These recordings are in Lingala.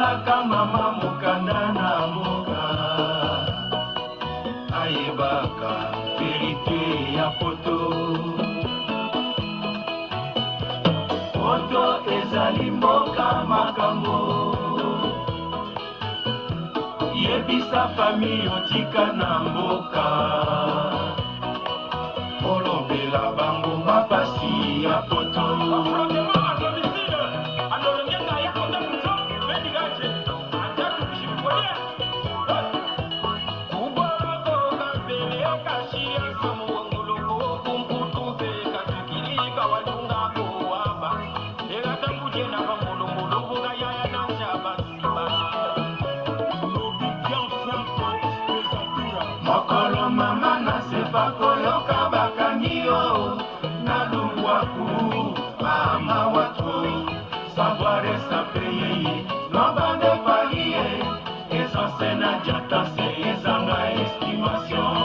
Atindelaka mama mokanda na mboka, ayebaka verite ya poto. Poto ezali mboka makambo, yebisa famille otika na mboka, olobela bango bapasi ya poto. Mokolo mama na sefa koyoka bakangi yo na lubwaku, mama watu savoir esapeye loba nde parie essence na diatase ezanga estimation.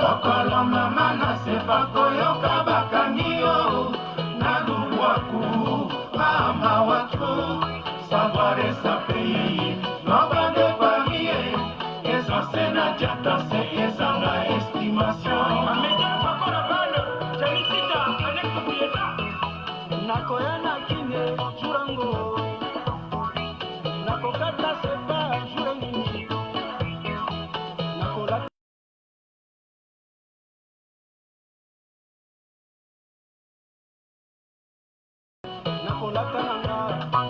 Mokolo mama na sefa koyoka bakangi yo na lubwaku, mama watu savoir esapeye loba nde parie essence na diatase ezanga estimation. Nakoya na kine jurango, nakokata sepa jure nini, nakolata nakolata nanga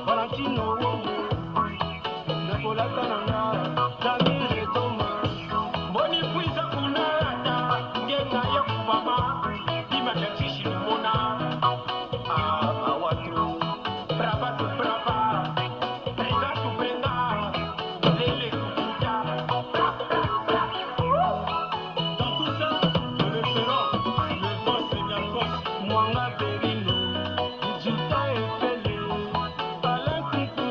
Valentino Wongo, nakolata nanga Damir Etoma. Mboni kwiza kunata ngenga ya kubama imakatishi lumona awatu brava tu brava brenga tu brenga lele kukuta bra bra bra. Dans tout ça, le référent, le boss Niakos. Mwanga Berino, Nzuta Efele, Alain Kuku,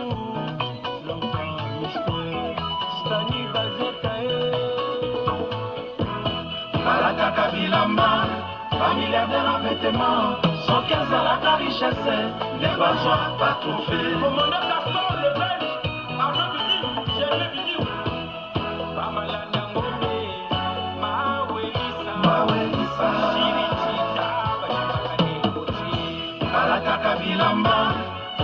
l'enfant mystère, Stani Bazeta e. Balataka bilamba bamilliardaire en vêtement, soki azalaka richesse nde bazwa batrophée. Commandant Gaston le Belge, Arnaud Bidiou, Germain Bidiou, Bamalanda Ngombe, Mawelisa, Mawelisa, Shirichita, Bashibakane Kochi. Balataka bilamba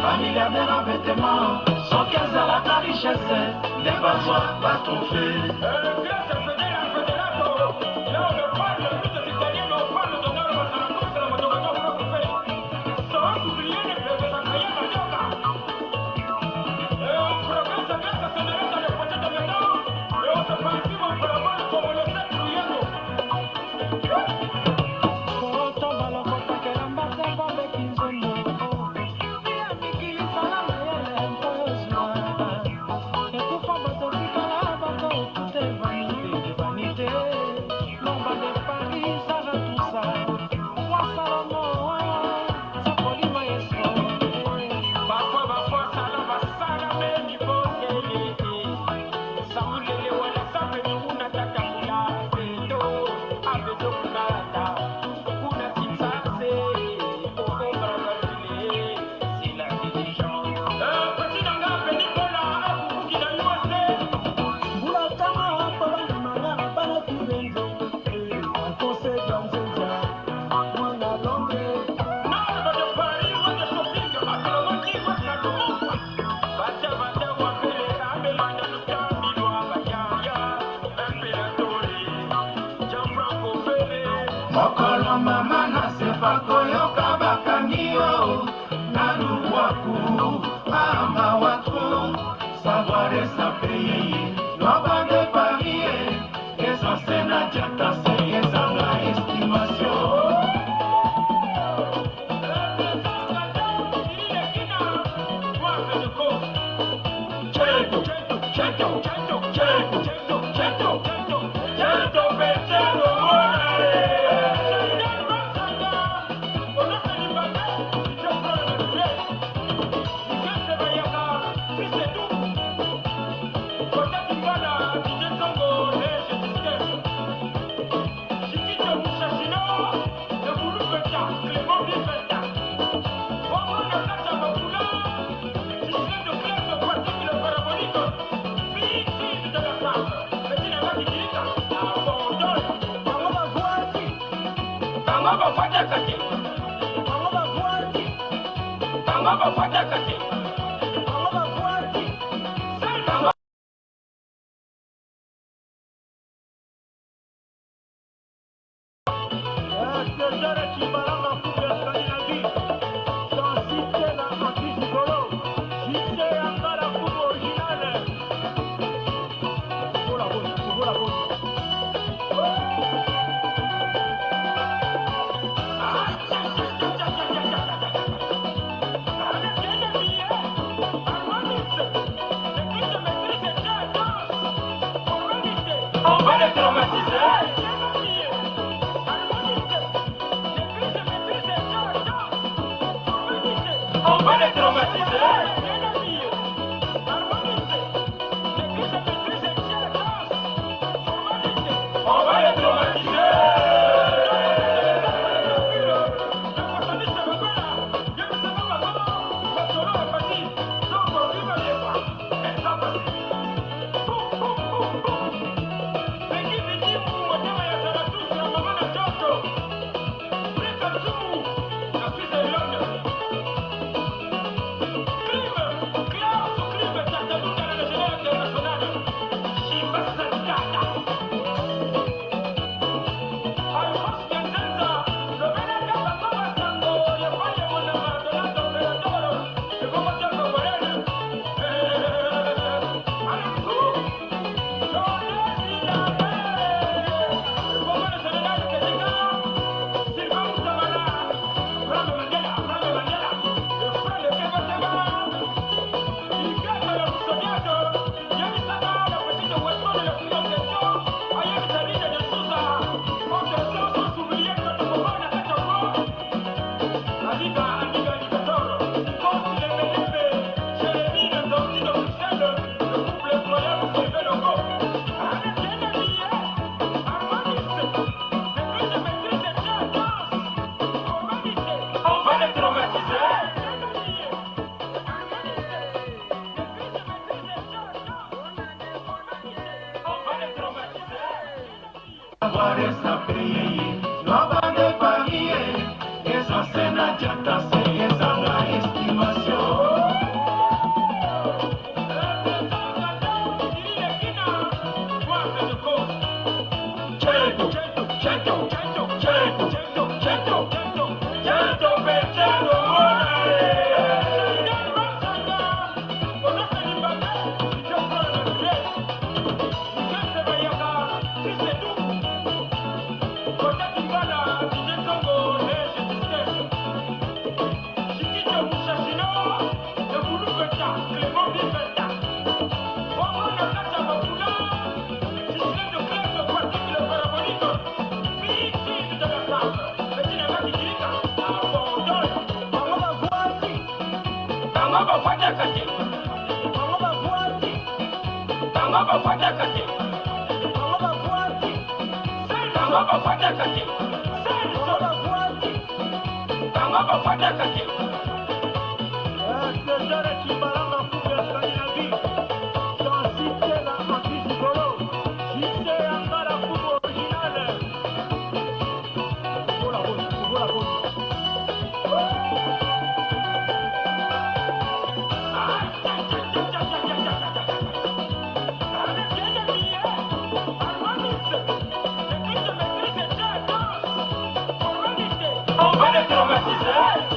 bamilliardaire en vêtement, soki azalaka richesse nde bazwa batrophée. Grâce à Federa Federato, là on ne parle plus des Italiens, mais on parle de Norma Saragossa, la Motokato Franco. Sans oublier les Bébé Manioka. Et on progresse grâce à Federa dans le projet de métal, et on se poursuit au parabole comme le 7 Luyendo. Poto balokotaka elamba te babeki nzembo ya mikili, sala mayele mpo ozwa ekufa bato tikala bato tout est vanité, vanité. Lomba de Paris, Sara Tusa, Roi Salomo, Zapoli maestro. Bafwa bafwa sala basala me mibondele samulele wala sape miuna tatamula beto abeto kunata kuna kinsase Congo Brazzaville, c'est la dirigeant petit nanga Beni Bola akukuki na USA. Mbula kama po bandimanga bana tubenzo Alphonse Janzenza mwana Londres. Nana de Paris wa de shopping akalongoti wa Salomo bacha bacha wa pele abelanda lutambi lwa bayaya imperatore Gianfranco Fere. Mokolo mama na sefa koyoka bakangi yo na lubwaku, mama watu savoir esapeye loba nde parie essence na diatase ezanga estimation. Cheto, cheto, cheto, cheto, cheto, cheto. bafandaka te. Bango babwaki. Bango bafandaka te. Bango babwaki. Bango César Chimbalanga Fuku ya Scandinavie, Jean na Anti-Gigolo, JC Angala Fuku original. Okola boni, okola boni. On va les traumatiser. On va les traumatiser. On va les traumatiser. On va les traumatiser. On va les traumatiser. Bango babwaki. Bango bafandaka te. Bango babwaki. Bango bafandaka te. Bango babwaki. Bango bafandaka te. Bango babwaki. Bango bafandaka te. César Chimbalanga Fuku ya Scandinavie, Jean na Anti-Gigolo, JC Angala Fuku original. Okola boni, okola boni. On va les traumatiser.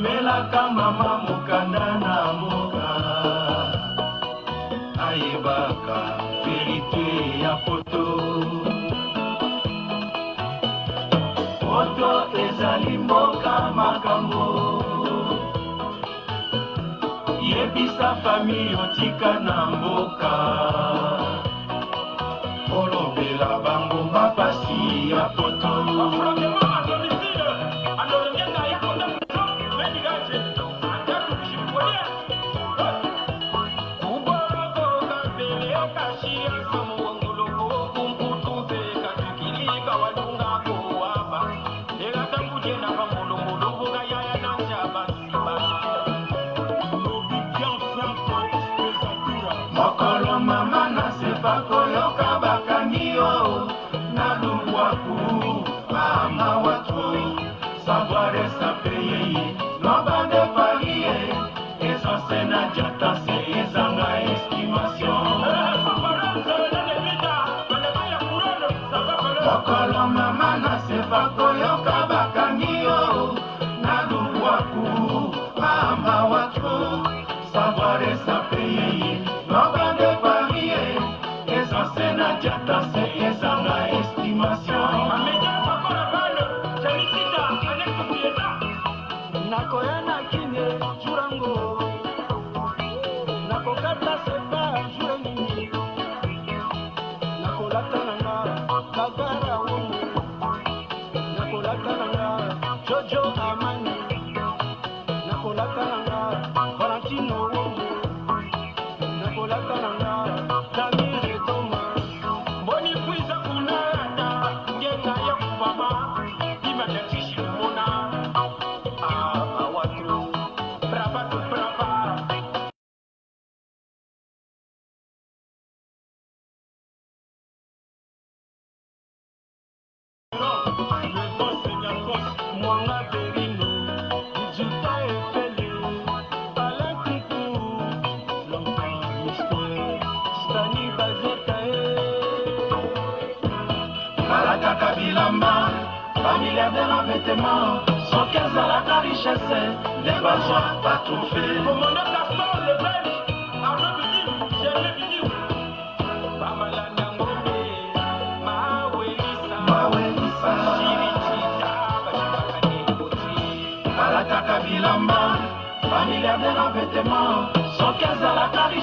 Akomelaka mama mokanda na mboka, ayebaka verite ya poto. Poto ezali mboka makambo, yebisa famille otika na mboka, olobela bango bapasi ya poto. Mokolo mama na sefa koyoka bakangi yo na lubwaku, mama watu savoir esapeye loba de parie essence na diatase ezanga estimation. Mokolo mama na sefa koyoka bakangi yo na lubwaku, mama watu savoir esapeye loba de parie essence na diatase ezanga estimation. Nakoya na kinie jurango, nakokata sepa jure nini, nakolata nanga bagara wongo, nakolata nanga Jojo Amani, nakolata nanga Valentino wongo, nakolata nanga Damir Etoma. Boni kwiza kunata ngenga ya kubaba imadatishi mona ah watu brava tu brava. Mwanga Berino, Juta Efele, Alain Kuku, l'enfant mystère, Stani Bazeta. Balataka bilamba bamilliardaire en vêtement, soki ezalaka richesse nde bazwa batrophée. Commandant Gaston le Belge, Arnaud Bidim, Germain Bidim, Bamalanda Ngombe, Mawelisa, Mawelisa, Shirichita, Bashibakane Koti. Balataka bilamba bamilliardaire en vêtement, soki ezalaka richesse.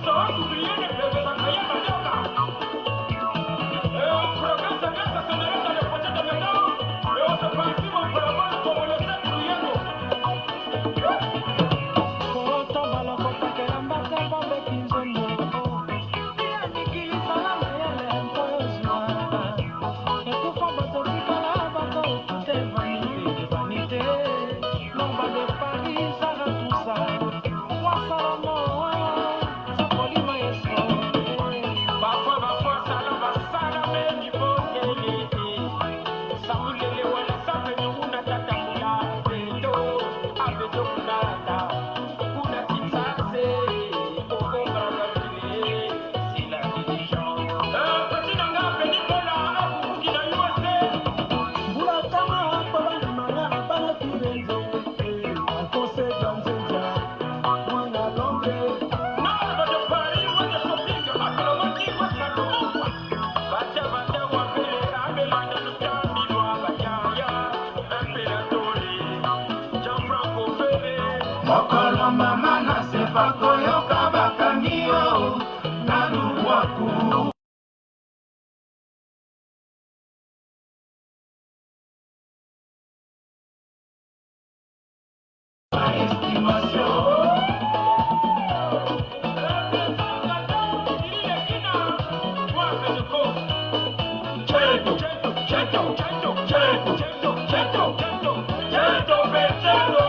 Sans oublier les bébés Sakaya Madoka. Et on progresse grâce à son dans le projet de maintenant. Et on se poursuit mon programme comme le 7 Luyengo. Poto balokotaka mbate babeki nzondo, ya mikili sala mayele mpo ozwa ekufa bato tikala bato te vanité vanité lomba de Paris Sara Tusa wa Salomo Zapoli maestro. Bafwa bafwa sala basala mengi bokele. Samulele wala sape nyunguna tatamula. Beto abeto kunata. Kuna titsase. Koko brazzaville. C'est la religion. Petit nanga Beni Bola Akukuki na USA. Mbula kama mpo bandimanga bana turenzo Alphonse Danzenja mwana Londres. Nord de Paris, où de shopping, Akolomoti, Wasalomokwa. Bacha bacha wapele, Abelanda Lutambi, Lwabajaya, Imperatore, Gianfranco Ferré. Mokolo mama na sefa koyoka bakangi yo na lubwaku. Estimation. Cheto, cheto, cheto, cheto, cheto, cheto, cheto, cheto.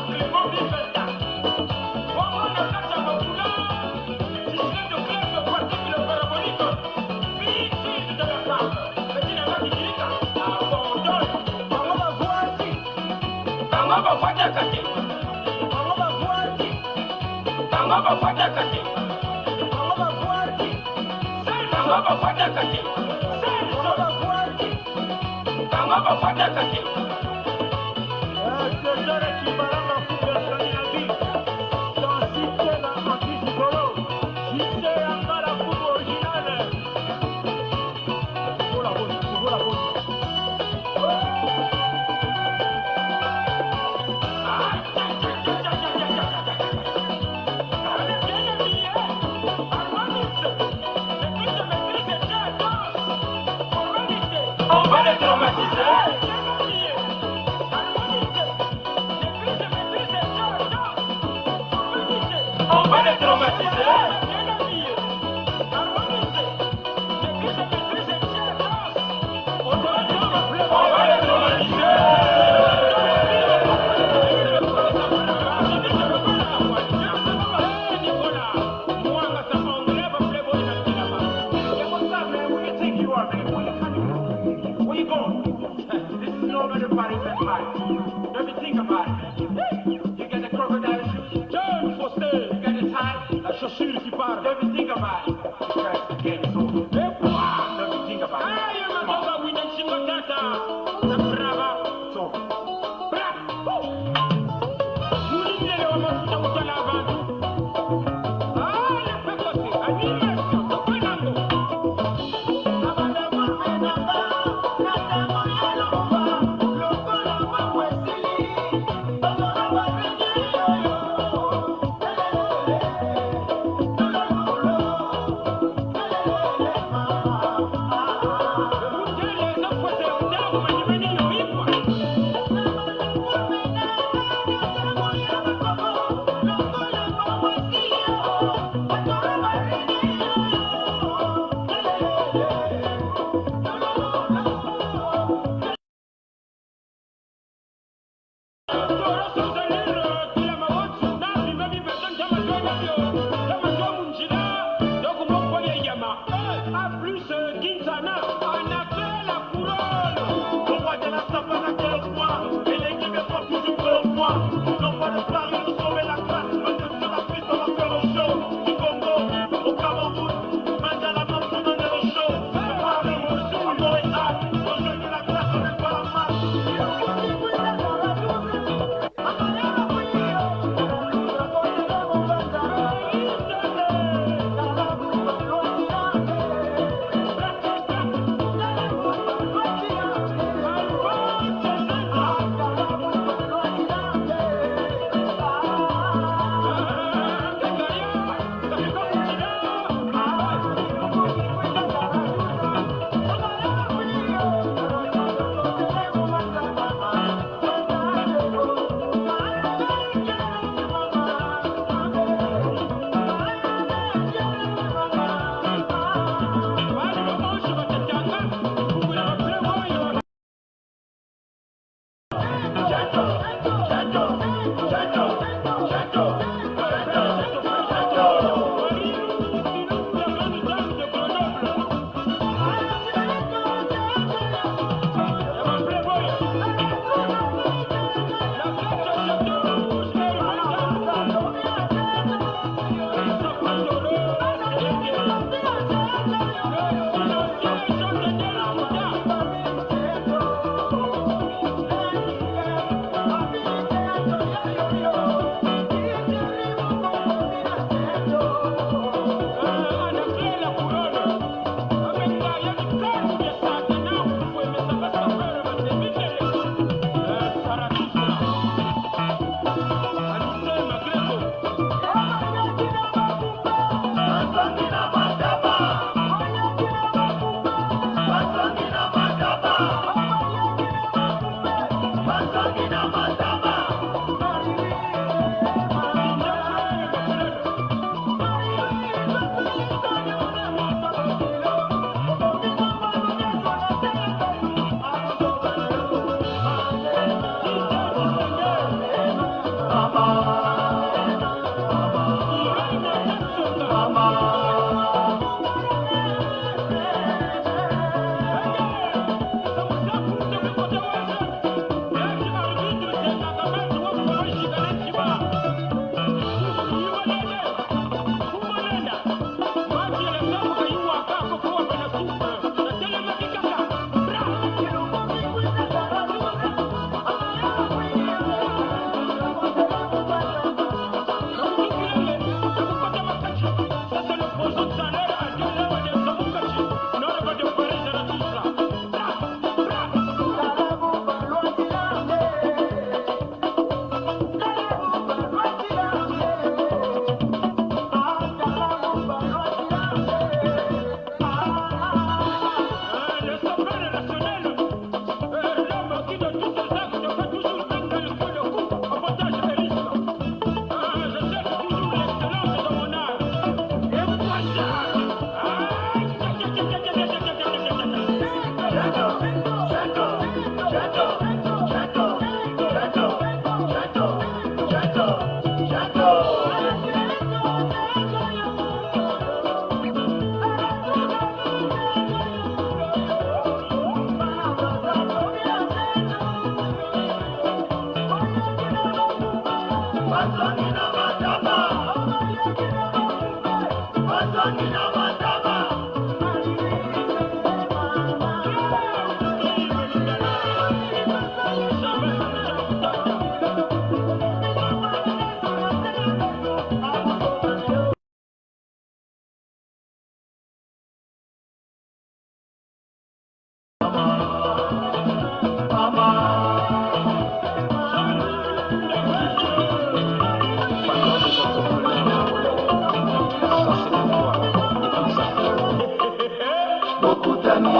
Clément Bifeta. Bafandaka te. Bango babwaki. Bango bafandaka te. Bango babwaki. Bango bafandaka te. Bango babwaki. Bango bafandaka te. César Kibalanga Fuga Scandinavie. Dans Cité Anti-Gigolo. JC Angala Fuga original. Pour la bonne, pour la bonne. On va les traumatiser. On va les traumatiser. On va les traumatiser. Yeah, what's up, man? Where you think you are, man? Where you coming from? Where you going? This is no better party than party. Let me think about it, man. You got the crocodile shoes? John Foster, You got the tie? la chaussure qui parle. Let me think about it. Because the game is over. Et quoi? Let me think about it. Aïe, magoga wina chingo tata. Na brava. It's over. Bra. Mulindele wa mafuta kutala abantu. Ah, le pekose, animation, topenango. Mutele zofose, mutele kumanyimani yoikwa. Au roi de la savane, quel point. Et l'équipe est forte, toujours prêt au point. L'envoi de Paris, nous sauver la classe. Le sur la piste, on va faire le show. Du Congo, au Cameroun, Mandela, main pour donner le show. De Paris, à Montréal, au jeu de la classe, on n'est pas la masse.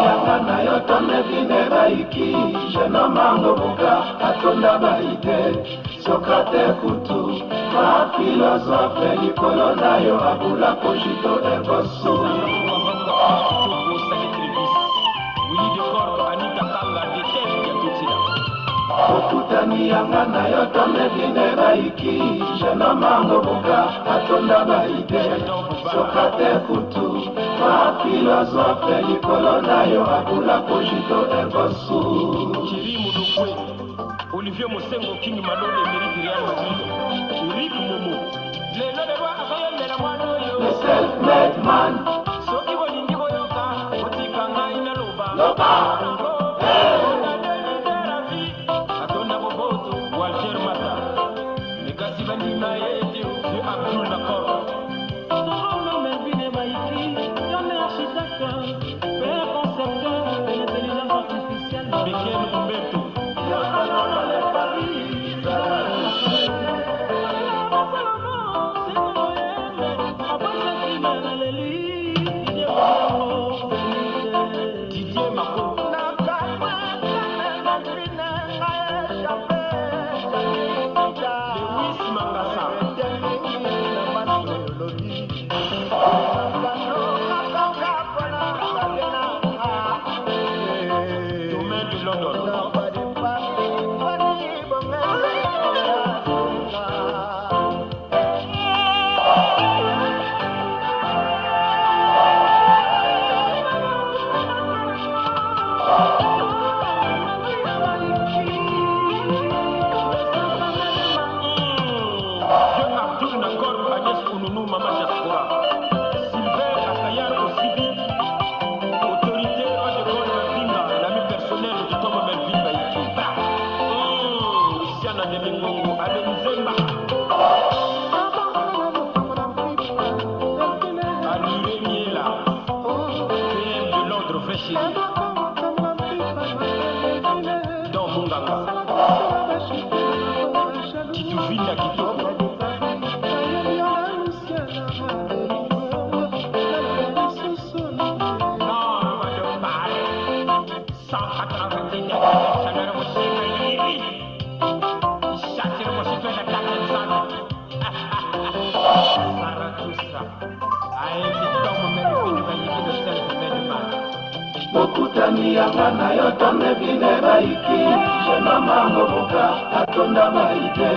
yanga na yo tomevine baiki jeune homme angobuka atonda baide Socrate kutu ma philosophe likolo na yo abula cogito ergo sum. Bokutani yanga na yo tomevine baiki jeune homme angobuka atonda baide Socrate kutu ma philosophe likolo na yo abula cogito ergo sum. Thierry Mudokwe, Olivier Mosengo King Malone Eric Real Madrid Eric Momo Lelo de roi azoyembela mwana oyo Le self-made man. Soki bolingi boyoka botika ngai naloba. Loba. Atonda boboto Walter Mata Ekasi bandima ye te Vieux Abdul Nakor Toro Melvin Baiki, yo nde architecte, père concepteur de l'intelligence artificielle. Michel Umberto. Didier Mako. Lewis Mangasa. Domaine de London. Vieux Abdul Nakor Agnès Ounounu Mama Diaspora. Sylvain Akayar Osibi. Autorité Adekon Mavinga, l'ami personnel de Tom Melvin Baiki. Luciana Demingongo, Alain Nzemba. Aluré Miela. PM de Londres, vrai chéri. Dans Munganga. Tituvinda Kitoko. Norme de Paris. 190 chaleur aussi Zarathustra. Ayebi Tom Melvin Bayiki le self-made man. Bokutani yanga na yo tomevine baiki jeune homme angobuka atonda baide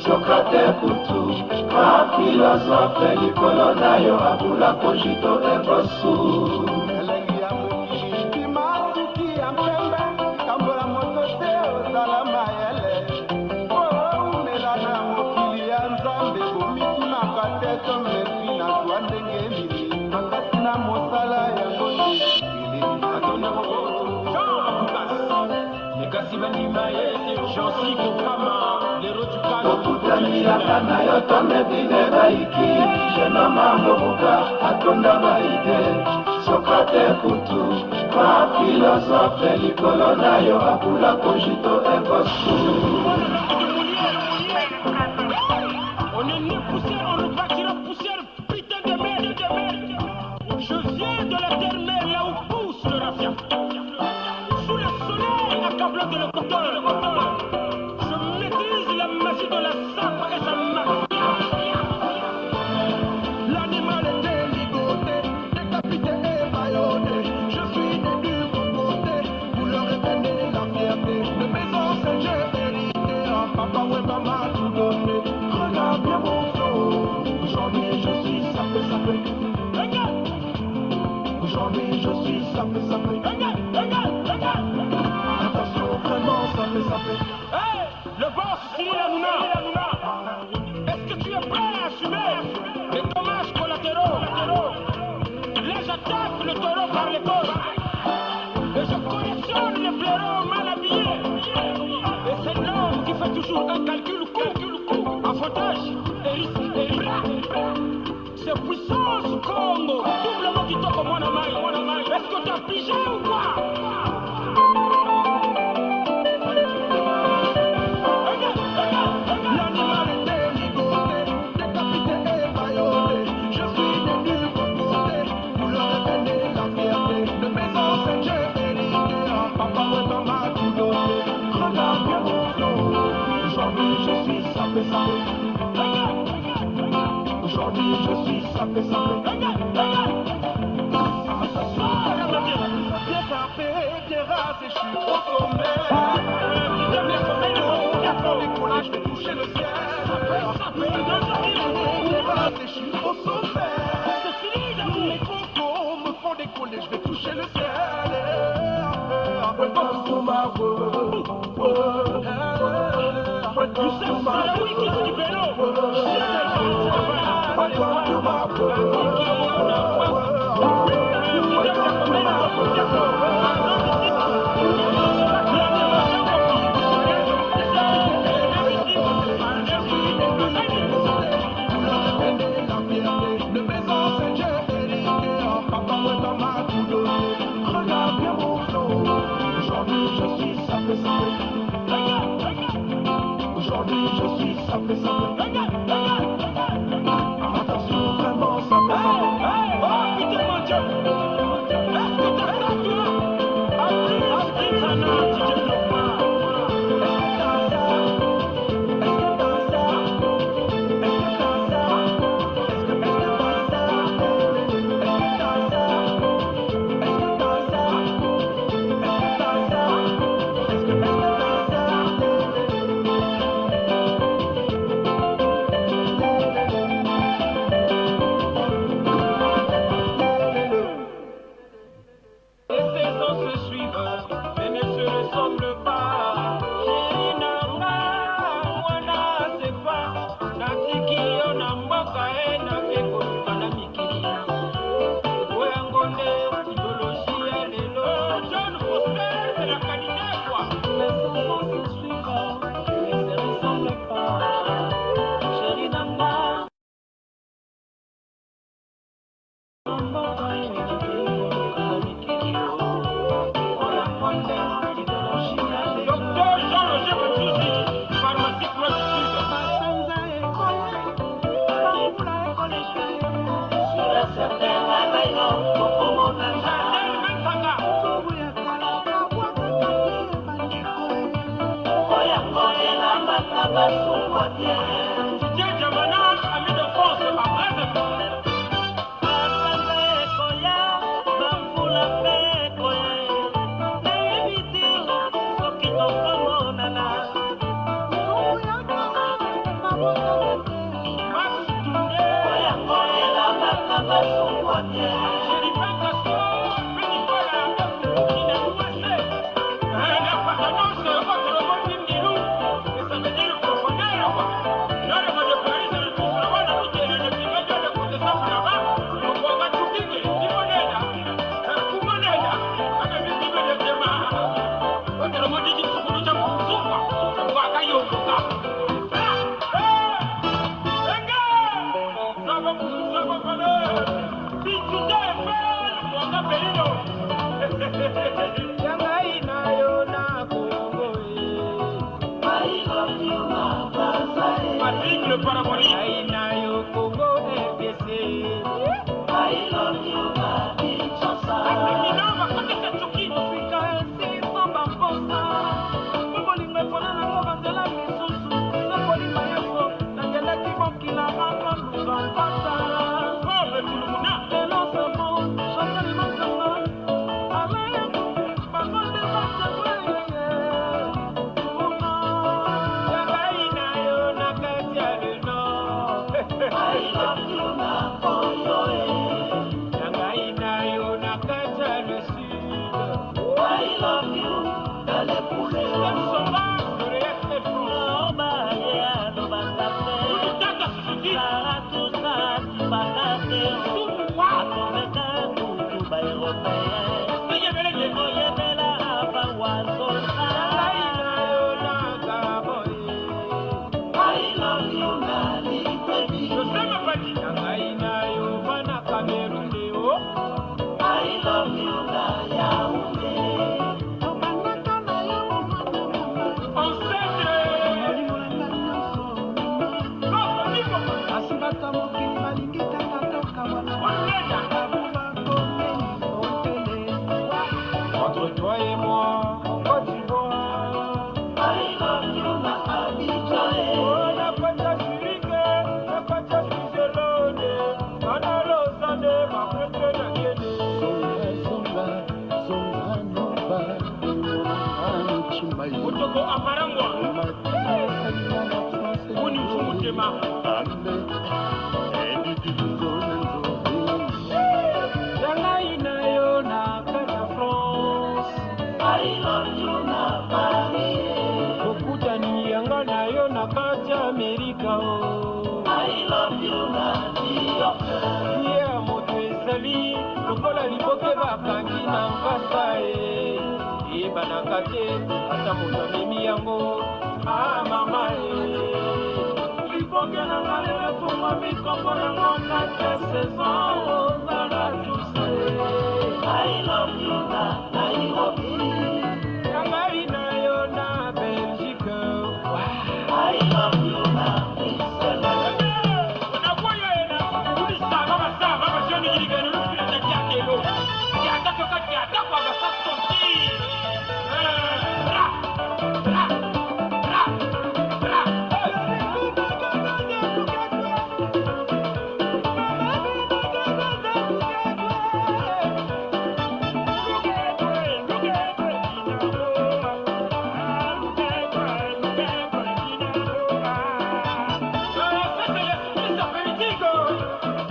Socrate kutu ma philosophe likolo na yo abula cogito ergo sum. Elengi ya mokili pima suki ya mpembe tambola moto te ozala mayele po oumela na mokili ya nzambe bomitunaka te to melvi nazwa ndenge nini makasi na mosala yango nde Atonda boboto Jean Makukas. Ekasi bandima ye te Jean-Si Kokama Lero du Kano. Bokutani yanga na yo tomevine baiki jeune homme angobuka atonda baide Socrate kutu ma philosophe likolo na yo abula cogito ergo sum. On est né poussière, on repartira poussière, putain de merde, de merde. Je viens de la terre-mère, là où pousse le raffia. Sous le soleil accablant de l'équateur, je maîtrise la magie de la sape et sa mafia. L'animal était ligoté, décapité et bâillonné. Je suis né du bon côté, vous leur ai donné la fierté. De mes ancêtres, j'ai hérité. Ah, papa Wemba m'a tout donné. Regarde bien mon flow. Aujourd'hui, je suis sapé, sapé. Regarde, Aujourd'hui, je suis sapé, sapé. regarde, regarde, regarde. Attention, vraiment sapé, sapé. Hey, le boss Cyril Hanouna. Est-ce que tu es prêt à assumer les dommages collatéraux? Là, j'attaque le taureau par les cornes. Et je collectionne les blaireaux mal habillés. Et c'est l'homme qui fait toujours un calcul coup, coup, avantage et risque et bras. C'est puissance Congo, doublement kitoko mwana mai, mwana mai. Est-ce que t'as pigé ou quoi? Regarde, regarde, regarde. L'animal était ligoté, décapité et bâillonné. Je suis né du bon côté, vous leur ai donné la fierté. De mes ancêtres, j'ai Aujourd'hui je suis sapé sapé. Bien sapé, bien rasé, je suis au sommet. Décoller, je vais toucher le ciel. Bien rasé, je suis au sommet. Mes cocos me font décoller, je vais toucher le ciel. Welcome to my world. Welcome to my world. Welcome to my world. Welcome to my La fierté de mes ancêtres, j'ai hérité. Papa, ouais, m'a tout donné. Regarde bien mon flow. Aujourd'hui, je suis sapé, sapé. Aujourd'hui, je suis sapé, sapé. Attention, vraiment sapé, sapé. Oh putain, mon Dieu! Est-ce que t'as ça, toi? DJ Drogba. Est-ce que t'as ça? Est-ce que t'as ça? Est-ce que t'as ça? Est-ce que t'as ça? Est-ce que t'as ça? Est-ce que t'as ça? Est-ce que t'as ça? Est-ce que t'as ça? Les saisons se suivent, mais ne se ressemblent pas. Chéri na nga, mwana sefa, natiki yo na mboka e nake koluka na mikili. Oyango nde idéologie ya lelo. John Foster, c'est la qualité quoi. Les saisons se suivent, mais ne se ressemblent pas. Chéri na nga, mboka e nake koluka na mikili. Oyango nde idéologie ya lelo. Docteur Jean-Roger Matusi, pharmacie Croix du Sud. Basanza ekoya, bambula ekoleka. Sur un certain réveillon, okomonanga. Jardin Bensanga. Nzungu ya kala babwakaka te bandeko. Oyango elambaka basungwa te. Didier Diamana, ami de France à Brazzaville. Basanza ekoya, bambula mpe ekoya. Nayebi te soki tokomonana. Nzungu ya kala babwakaka te. Max Touré. Oyango elambaka basungwa te. Chérifin Castro, Pénicola, Kina USA. L'appartenance autrement dit Nilou, et ça veut dire profondeur, quoi. L'homme de Paris, c'est le tout sur la route, le piment de côté ça là-bas. On va tout dire, Limoneda, Kumoneda, avec le piment de Dema. Autrement dit, Tsukudu Chambouzouka, Wakayoka. Ya ngai na yo na Kongo e. I love you, ma Braza. Patrick le parabolique. Ngai na yo Kongo RDC. I love you, ma Kinshasa. Mosika esiliso bamposa. Po bolingo epona nango banzela misusu. Se kolinga yeso nakendaki mokila nanga luka mpata. Lelo semo Chantal Manzanga, Alain, bango nde batangwe. Kuna. Ya ngai na yo na kati ya le nord. I love you, na Koyo. Ya ngai na yo na kati ya le sud. I love you, dans les poulets. Somba, Lauréat et France. Loba ye alobaka te. Tata Suzuki. Zarathustra atipaka te. Sumwa. Akomeka kutu ba européen. Seyebeleke. Koyebela ava wasosa. Ya ngai na yo na Gabon e. I love you, na Libreville. José Mapadi. Ya ngai na yo bana Cameroun e o. I love you, na Yaoundé. Tobandaka na yo bomwana mama. Ancêtre. Bolingo na ngai nyonso mama. Koko Nico. Kasi bato ya mokili balingi kaka tokabwana. Ezali lokola liboke bakangi na nkasa e, eyebanaka te ata moto amemi yango. A mama e, liboke na nga lelo efungwami, kombo nango kate saison ozala tuse. I love you na Nairobi. Ya ngai na yo na Belgique. I love you na Bruxelles.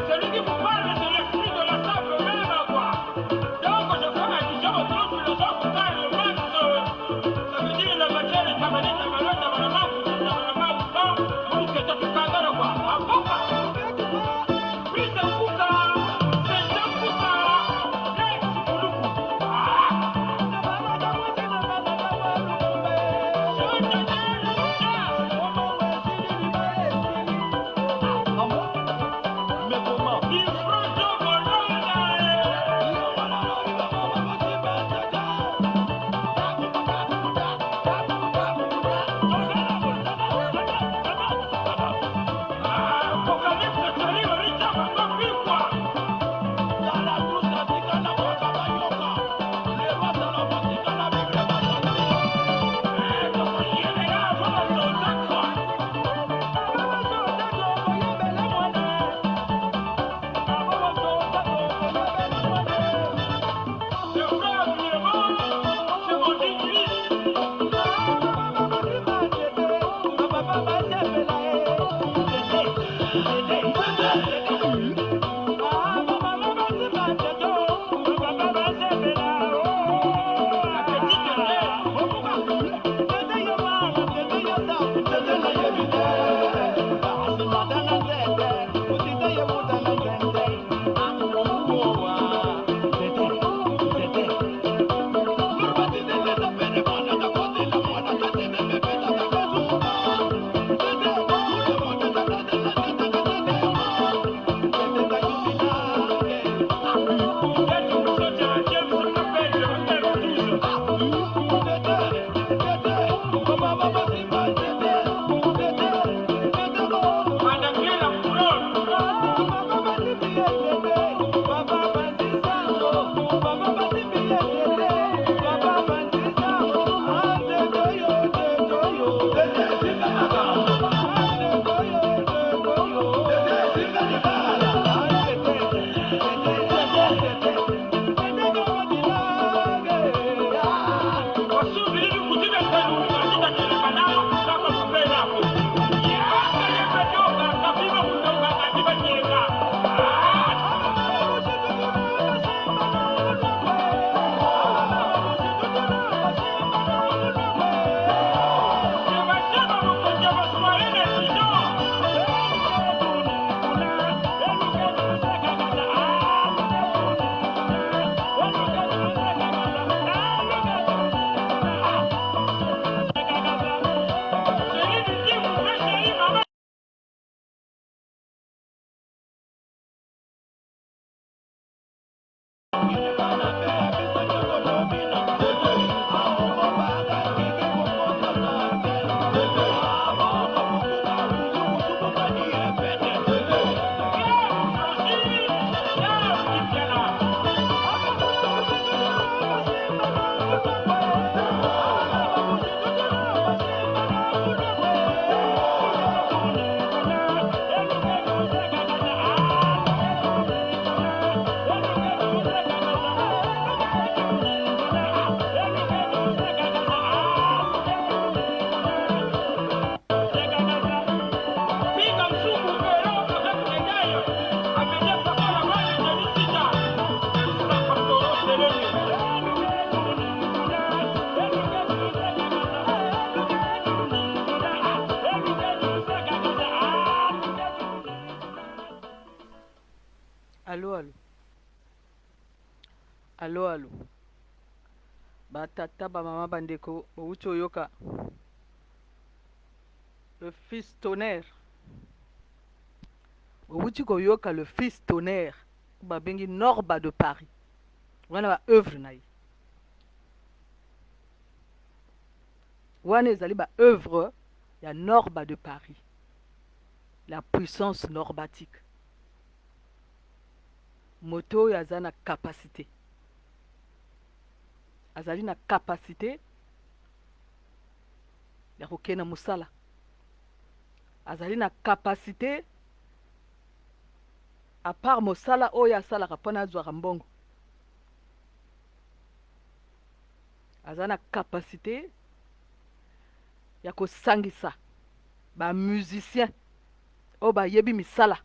Celui qui vous parle, c'est l'esprit de la sable même, quoi. Donc, je fais allusion au grand philosophe Karl Marx. Ça veut dire la matière est tabalé, tabalé, tabalama, tabalama, tabalama, tabalama, quoi. Apoka. Prise Kuka, c'est Jean Kuka, Lex Kuluku. Ah! Mais comment? Allô, allô. Alo alo ba tata ba mama ba ndeko bowuti oyoka le fils tonnerre bowuti koyoka le fils tonnerre babengi Norba de Paris wana ba œuvre na ye wana ezali ba œuvre ya Norba de Paris la puissance norbatique Moto oyo aza na capacite, azali na capacite ya kokende na mosala, azali na capacite à part mosala oyo asalaka mpona azwaka mbongo, aza na capacite ya kosangisa ba musiciens oyo bayebi misala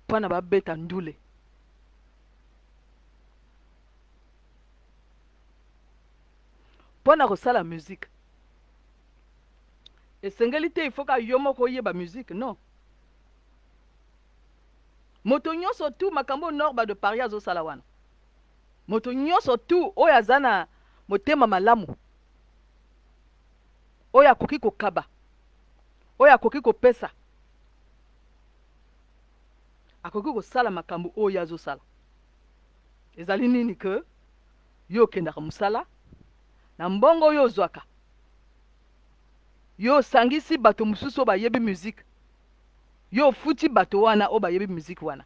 mpona babeta ndule. Mpo na kosala musique esengeli te il faut ka yo moko oyeba musique non. Moto nyonso tu makambo Norba de Paris azosala wana, moto nyonso tu oyo aza na motema malamu, oyo akoki kokaba, oyo akoki kopesa, akoki kosala makambo oyo ye azosala. Ezali nini que yo okendaka mosala na mbongo oyo ozwaka, yo osangisi bato mosusu oyo bayebi musique, yo ofuti bato wana oyo bayebi musique wana,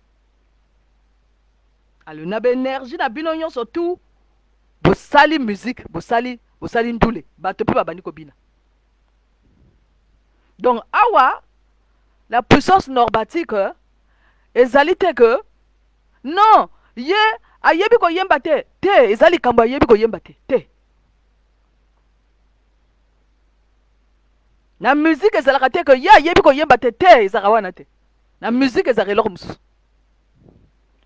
alo na ba energie na bino nyonso tout bosali musique, bosali bosali ndule, bato mpe babandi kobina. Donc awa la puissance norbatique ezali te que non ye ayebi koyemba te te, eza likambo ayebi koyemba te te. Na musique ezalaka te que ye ayebi koyemba te te, ezalaka wana te. Na musique ezalaka eloko mosusu.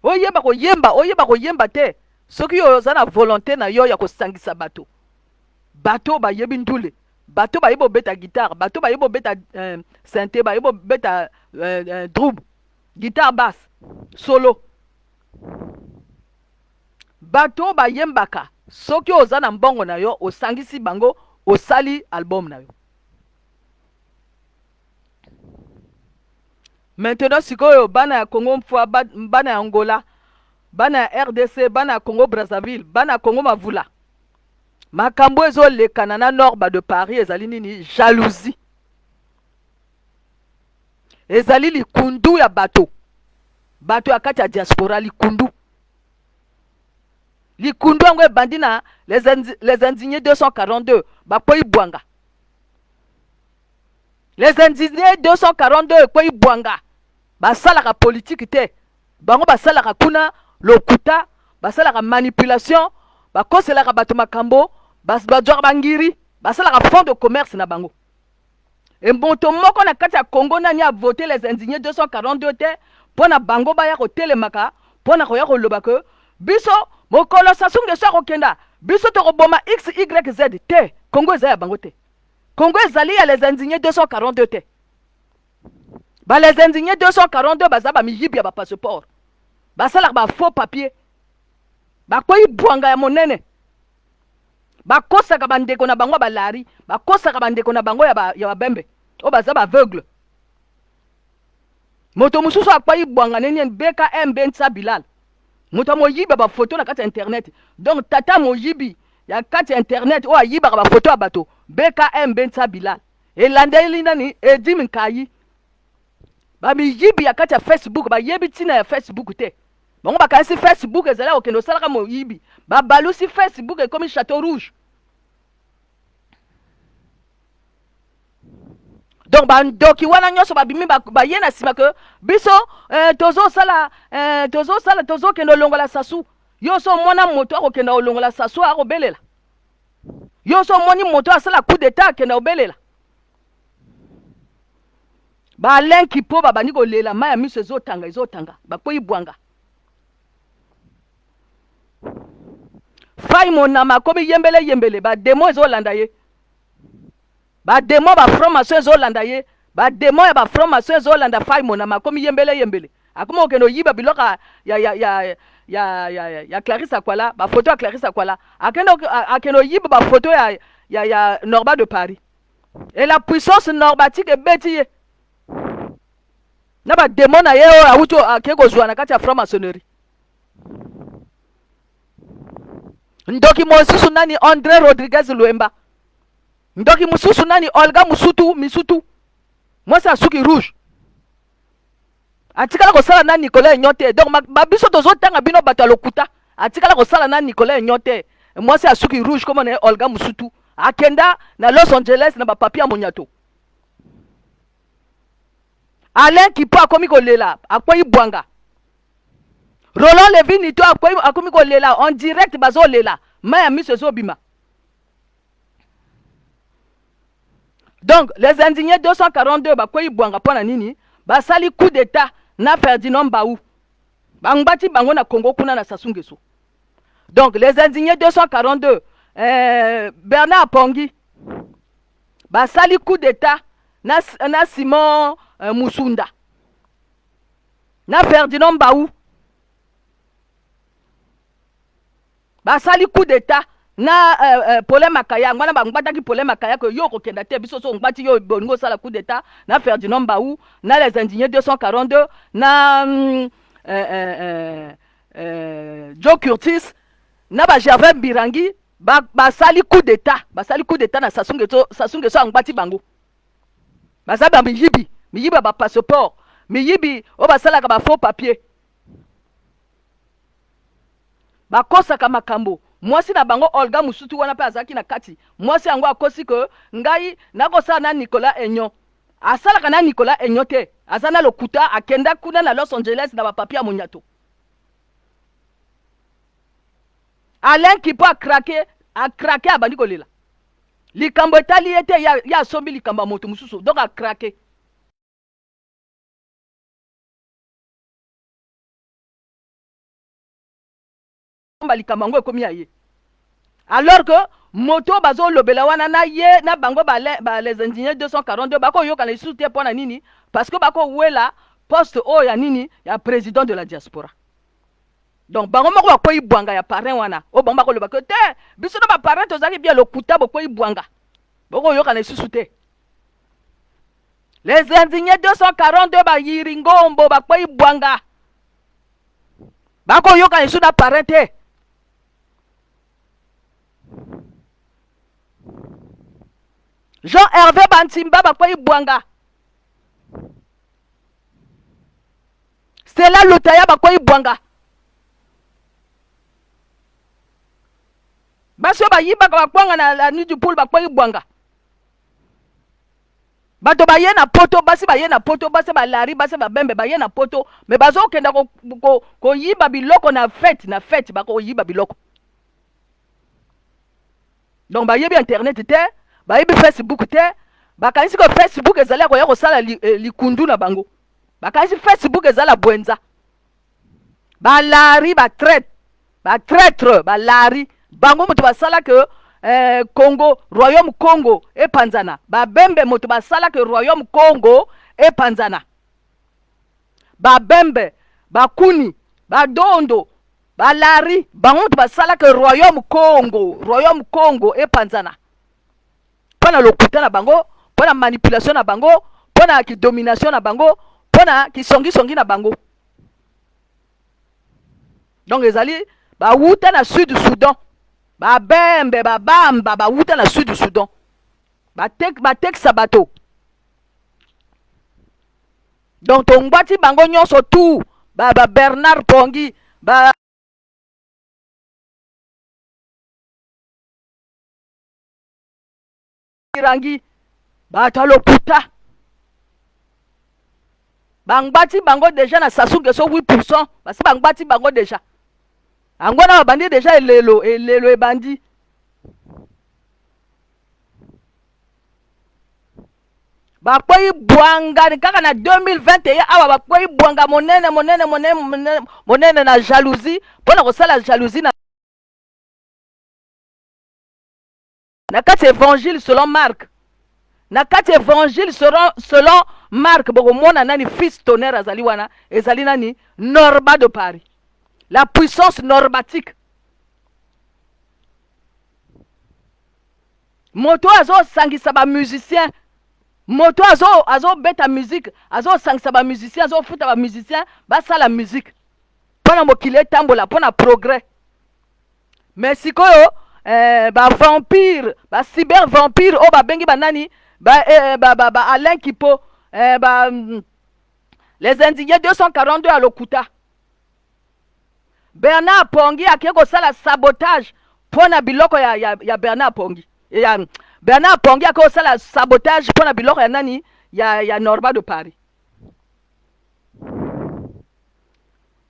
Oyeba koyemba, oyeba koyemba te, soki yo oza na volonté na yo ya kosangisa bato, bato bayebi ndule, bato bayebi obeta guitare, bato bayebi obeta euh, synthé, bayebi obeta euh, euh, drum, guitare basse, solo. Bato bayembaka, soki oza na mbongo na yo, osangisi bango, osali album na yo. Maintenant sikoyo bana ya Congo mfua, bana ya Angola, bana ya RDC, bana ya Congo Brazzaville, bana ya Congo Mavula, makambo ezolekana na Norba de Paris ezali nini? Jalousie. Ezali likundu ya bato, bato ya kati ya diaspora, likundu. Likundu yango ebandi na les, les indignés 242 bakwei bwanga. Les indignés 242 ekwei bwanga. Basalaka politique te. Bango basalaka kuna lokuta, basalaka manipulation, bakoselaka bato makambo, bazwaka bangiri, basalaka fond de commerce na bango. E moto moko na kati ya Congo nani a vote les indignés 242 te mpo na bango baya kotelemaka mpo na koya koloba ke biso mokolo Sassou Nguesso akokenda biso tokoboma XYZ te. Congo eza ya bango te. Congo ezali ya les indignés 242 te. Ba les indignés 242 baza ba miyibi ya ba passeport. Basalaka ba faux papier. Bakwei bwanga ya monene. Bakosaka bandeko na bango ya balari, bakosaka bandeko na bango ya ba, ya babembe oyo baza ba aveugle. Moto mosusu akwei bwanga nini BKMB Nsa Bilal. Moto ya moyibi ya ba photo na kati ya internet. Donc tata moyibi ya kati ya internet oyo ayibaka ba photo ya bato BKMB Nsa Bilal. Elandeli nani? Edim Nkayi. Ba miyibi ya kati ya Facebook bayebi ntina ya Facebook te. Bango bakanisi Facebook ezali ya kokende osalaka moyibi. Babalusi Facebook ekomi chateau rouge. Donc bandoki wana nyonso babimi baye na nsima ke biso eh, tozosala eh, tozosala tozokende olongola Sassou. Yo so omona moto akokenda olongola Sassou akobelela. Yo so omoni moto asala coup d'etat akenda obelela. Ba Alain Kipo babandi kolela mai ya miso ezotanga ezotanga bakwei bwanga. Fai Monama akomi yembele yembele ba demo ezolanda ye. Ba demo ba franc maçon ezolanda ye. Ba demo ya ba franc maçon ezolanda Fai Monama akomi yembele yembele. Akoma kokende oyiba biloko ya, ya, ya, ya, ya, ya Clarisse Akwala, bafoto ya Clarisse Akwala. Akende, akende oyiba bafoto ya, ya, ya Norba de Paris. Et la puissance norbatique ebeti ye na bademo na ye oyo awuti akei kozwa na kati ya franc-maçonnerie. Ndoki mosusu nani? André Rodriguez Luemba. Ndoki mosusu nani? Olga Musutu Misutu, mwasi ya suki rouge. Atikala kosala na Nicolas Enyo te. Donc ba biso tozotanga bino bato ya lokuta. Atikala kosala na Nicolas Enyo te. Mwasi ya suki rouge komona na ye Olga Musutu. Akenda na Los Angeles na bapapier ya monyato. Alain Kipo akomi kolela, akwei bwanga. Roland Levy Nito akomi kolela en direct, bazolela, mai ya miso ezobima. Donc les indignés 242 bakwei bwanga mpo na nini? Basali coup d'état na Ferdinand Mbaou, bangbati bango na Congo kuna na Sassou Nguesso. Donc les indignés 242, Bernard Pongi basali coup d'état na Simon Musunda na Ferdinand Mbaou, basali coup d'état na Paulin Makaya. Ngwana bangbataki Paulin Makaya ke yo okokenda te, biso so ngbati yo bolingo osala coup d'état na Ferdinand Mbaou na les indignés 242 na Joe Curtis na ba Gervais Mbirangi. Basali coup d'état, basali coup d'état na Sassou Nguesso. Sassou Nguesso angbati bango, baza ba miyibi, miyibi ya ba passeport, miyibi oyo basalaka ba faux papier, bakosaka makambo. Mwasi na bango Olga Musutu wana mpe azalaki na kati. Mwasi yango akosi ke ngai nakosala na Nicolas Enyo. Asalaka na Nicolas Enyo te, aza na lokuta. Akenda kuna na Los Angeles na bapapier ya monyato. Alain Kipo akrake, akrake, abandi kolela. Likambo etali ye te, ye asombi likambo ya moto mosusu, donc akrake. Likambo yango ekomi ya ye, alors que moto bazolobela wana na ye na bango ba, ba les ingénieurs 242 bakoyokana lisusu te. Mpo na nini? Parce que bakowela poste oyo ya nini, ya président de la diaspora. Donc bango moko bakwei bwanga ya parrain wana oyo bango bakoloba ke te, biso na baparrain tozalaki bien. Lokuta, bokwei bwanga, bokoyokana lisusu te. Les indignés 242 bayiri ngombo bakwei bwanga, bakoyokana lisusu na parrain te. Jean Hervé Bantimba bakwei bwanga. Stella Lutaya bakwei bwanga. Basi oyo bayibaka bakwanga na la nuit du poule bakwei bwanga. Bato baye na poto, basi baye na poto, basi balari, basi babembe baye na poto, me bazokenda koyiba biloko na fete, na fete bakoyiba biloko. Donc bayebi internet te, bayebi Facebook te, bakanisi ko Facebook ezali ya koya kosala likundu na bango. Bakanisi Facebook ezala bwenza. Balari batraite, batraitre, balari bango moto basala ke Congo, royaume Congo epanzana. Babembe moto basala ke royaume Congo epanzana. Babembe, bakuni, badondo, balari bango moto basala ke royaume Congo, royaume Congo epanzana, mpo na lokuta na bango, mpo na manipulation na bango, mpo na kidomination na bango, mpo na kisongisongi na bango. Donc ezali bawuta na Sud Soudan, babembe, babamba bawuta na Sud Soudan, batekisa bato. Donc tongwati bango nyonso tout, ba Bernard Pongi, ba Rangi, bato ya lokuta, bangbati bango deja na Sassou Nguesso 8%, basi bangbati bango deja. Yango wana babandi deja elelo, elelo ebandi. Bakwei bwanga kaka na 2021 awa, bakwei bwanga monene monene monene monene monene na jalousie, mpona kosala jalousie na kati évangile selon Marc. Na kati évangile selon, selon Marc, bokomona nani fils tonnerre azali wana, ezali nani? Norba de Paris. La puissance norbatique. Moto azosangisa ba musiciens, moto azobeta azo musique, azosangisa ba musiciens, azofuta ba musiciens basala musique mpo na mokili etambola, mpo na progrès. Mais sikoyo eh, ba vampire, ba cyber vampire oyo babengi banani ba, eh, ba, ba, ba Alain Kipo eh, ba, mm, les indignés 242 ya lokuta. Bernard Pongi ake kosala sabotage mpo na biloko ya, ya, ya Bernard Pongi ya, Bernard Pongi ake kosala sabotage mpo na biloko ya nani ya, ya Norba de Paris.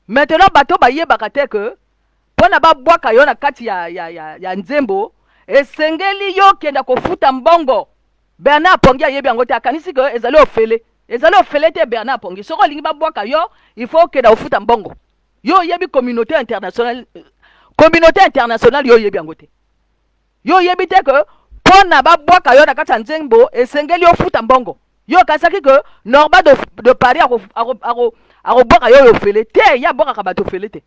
Maintenant bato bayebaka te que mpo na babwaka yo na kati ya, ya, ya, ya nzembo esengeli yo okenda kofuta mbongo. Bernard Pongi ayebi yango te, akanisi ke ezali ofele. Ezali ofele te Bernard Pongi. Soki olingi babwaka yo, il faut okenda kofuta mbongo. Yo oyebi communauté internationale, communauté internationale yo oyebi yango te. Yo oyebi te ke mpo na babwaka yo na kati ya nzembo esengeli ofuta mbongo. Yo okanisaki ke Norba de, de Paris akobwaka yo ofele te. Ye abwakaka bato ofele te.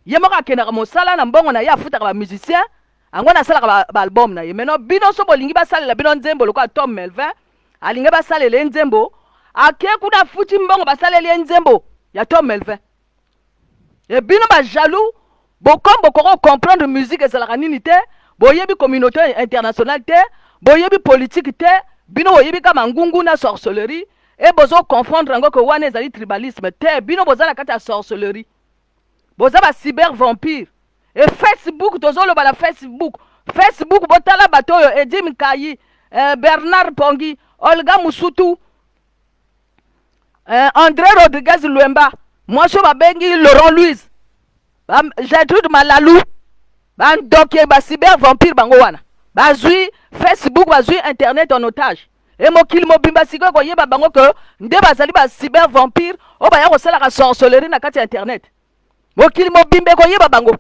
Ye moko akendaka mosala na mbongo na ye, afutaka ba musiciens yango na asalaka ba, ba album na ye. Maintenant bino so bolingi basalela bino nzembo lokola Tom Melvin alingi basalela ye nzembo, ake kuna afuti mbongo basaleli ye nzembo ya Tom Melvin. E bino ba jaloux bokom bokoki comprendre musique ezalaka nini te, boyebi communauté internationale te, boyebi politique te, bino boyebi kaka mangungu na sorcellerie e bozo confondre yango ke wana ezali tribalisme te. Bino boza na kati ya sorcellerie, boza ba cyber vampire. E Facebook, tozoloba na Facebook, Facebook botala bato oyo Edi Mkayi, eh, Bernard Pongi, Olga Musutu, eh, André Rodriguez Luemba, mwasi oyo babengi Laurent Louise, ba Gertrude Malalu, bandoki ba cyber vampire bango wana bazwi Facebook, bazwi internet en otage. E mokili mobimba sikoyo ekoyeba bango ke nde bazali ba cyber vampire oyo baya kosalaka sorcellerie na kati ya internet. Mokili mobimba ekoyeba bango,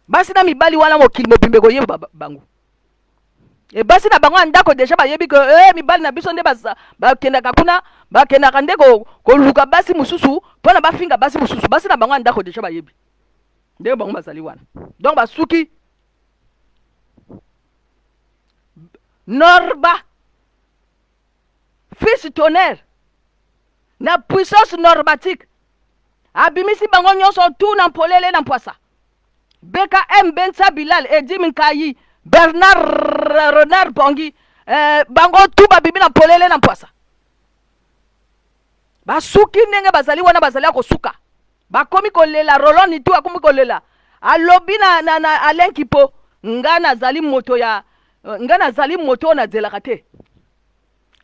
basi na mibali wana, mokili mobimba ekoyeba bango. E basi na bango ya ndako deja bayebi ke eh, mibali na biso nde bakendaka kuna, bakendaka nde koluka basi mosusu mpo na bafinga basi mosusu. Basi na bango ya ndako deja bayebi ndenge bango bazali wana. Donc basuki Norba fils tonnerre na puissance norbatique abimisi bango nyonso tu na mpolele na mpwasa. BKM Bensa Bilal Edim Nkayi Bernard Renard Bongi eh, bango tu babimi na mpolele na mpwasa. Basuki ndenge bazali wana, bazali ya kosuka. Bakomi kolela, Roland Nitu akomi kolela, alobi na, na, na Alain Kipo, nga nazali moto ya nga nazali moto oyo nazelaka te.